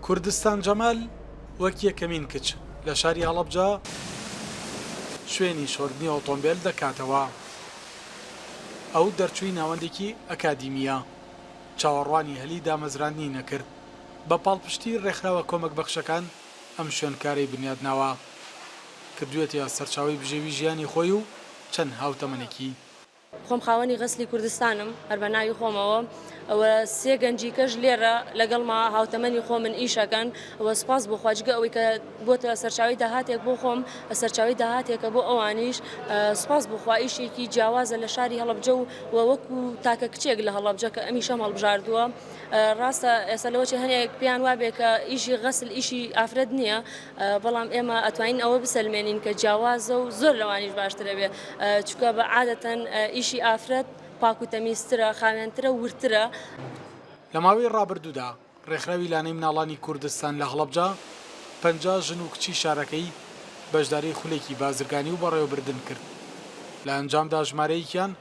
کوردستان جەمال وەک یەکەمین کچ لە شاری هەڵەبجە شوێنی شۆردنی ئۆتۆمبێل دەکاتەوە. ئەو دەرچووی ناوەندێکی ئەکادیمییە، چاوەڕوانی هەلی دامەزراندنی نەکرد، بە پاڵپشتی رێکخراوە کۆمەکبەخشەکان ئەم شوێنکارەی بنیادناوە، کردوویەتیە سەرچاوەی بژێوی ژیانی خۆی و چەند هاوتەمەنێکی. خۆم خاوەنی غەسلی کوردستانم هەر بە ناوی خۆمەوە و سێ گەنجی کەش لێرە لەگەڵما هاوتەمەنی خۆمن ئیشەکەن و سوپاس بۆ خوا جگە ئەوەی کە بۆتە سەرچاوەی داهاتێک بۆ خۆم سەرچاوەی داهاتێکە بۆ ئەوانیش سوپاس بۆ خوا ئیشێکی جیاوازە لە شاری هەڵەبجە و وەکو تاکە کچێک لە هەڵەبجە کە ئەمیشەم هەڵبژاردووە ڕاستە ئێستا لەوە چێ هەنێک پێیان وابێ کە ئیشی غەسل ئیشی ئافرەت نییە بەڵام ئێمە ئەتوانین ئەوە بسەلمێنین کە جیاوازە و زۆر لەوانیش باشترە بێ چونکە بە عادەتەن ئیشی ئافرەت پاک و تەمیزترە خاوێنترە و وردترە. لە ماوەی ڕابردوودا ڕێکخراوی لانەی مناڵانی کوردستان لە هەڵەبجە 50 ژن و کچی شارەکەی بەشداری خولێکی بازرگانی و بەڕێوەبردن کرد، لە ئەنجامدا ژمارەیەکیان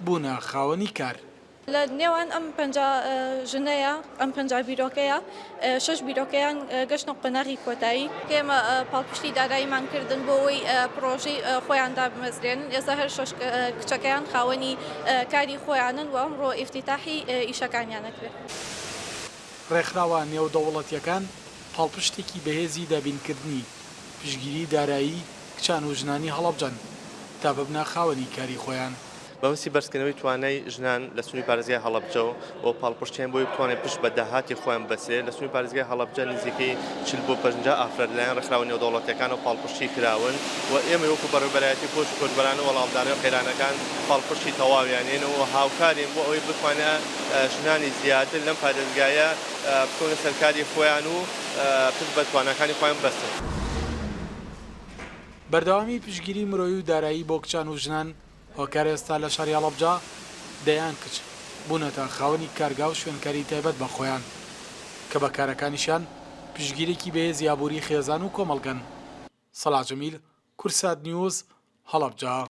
بوونە خاوەنی کار. لە نێوان ئەم 50 ژنەیە، ئەم 50 بیرۆکەیە، شەش بیرۆکەیان گەشتنە قۆناغی کۆتایی. ئێمە پاڵپشتی داراییمان کردن بۆ ئەوەی پڕۆژەی خۆیان دابمەزرێنن، ئێستا هەر شەش کچەکەیان خاوەنی کاری خۆیانن و ئەمڕۆ ئیفتیتاحی ئیشەکانیان ئەکرێت. ڕێکخراوە نێودەوڵەتییەکان پاڵپشتێکی بەهێزی دابینکردنی پشتگیری دارایی کچان و ژنانی هەڵەبجەن تا ببنە خاوەنی کاری خۆیان. مەبەستی بەرزکردنەوەی توانای ژنان لە سنووری پارێزگای هەڵەبجە و پاڵپشتیان بۆی بتوانێت پشت بە داهاتی خۆیان ببەسترێت، لە سنووری پارێزگای هەڵەبجە نزیکەی 40 بۆ 50 ئافرەت لەلایەن ڕێکخراوە نێودەوڵەتییەکانەوە پاڵپشتی کراون و ئێمەی وەکو بەڕێوەبەرایەتی کۆچ و کۆچبەران و وەڵامدانەوەی قەیرانەکان پاڵپشتی تەواویانین و هاوکارین بۆ ئەوەی بتوانێت ژنانی زیاتر لەم پارێزگایە بکەونە سەر کاری خۆیان و پشت بە تواناکانی خۆیان ببەستن. بەردەوامی پشتگیری مرۆیی و دارایی بۆ کچان و ژنان هۆکار ئێستا لە شاری هەڵەبجە دەیان کچ بوونەتە خاوەنی کارگا و شوێنکاری تایبەت بە خۆیان کە بە کارەکانیشیان پشتگیرێکی بەهێزی ئابووری خێزان و کۆمەڵگەن. سەڵاح جەمیل، کوردسات نیوز، هەڵەبجە.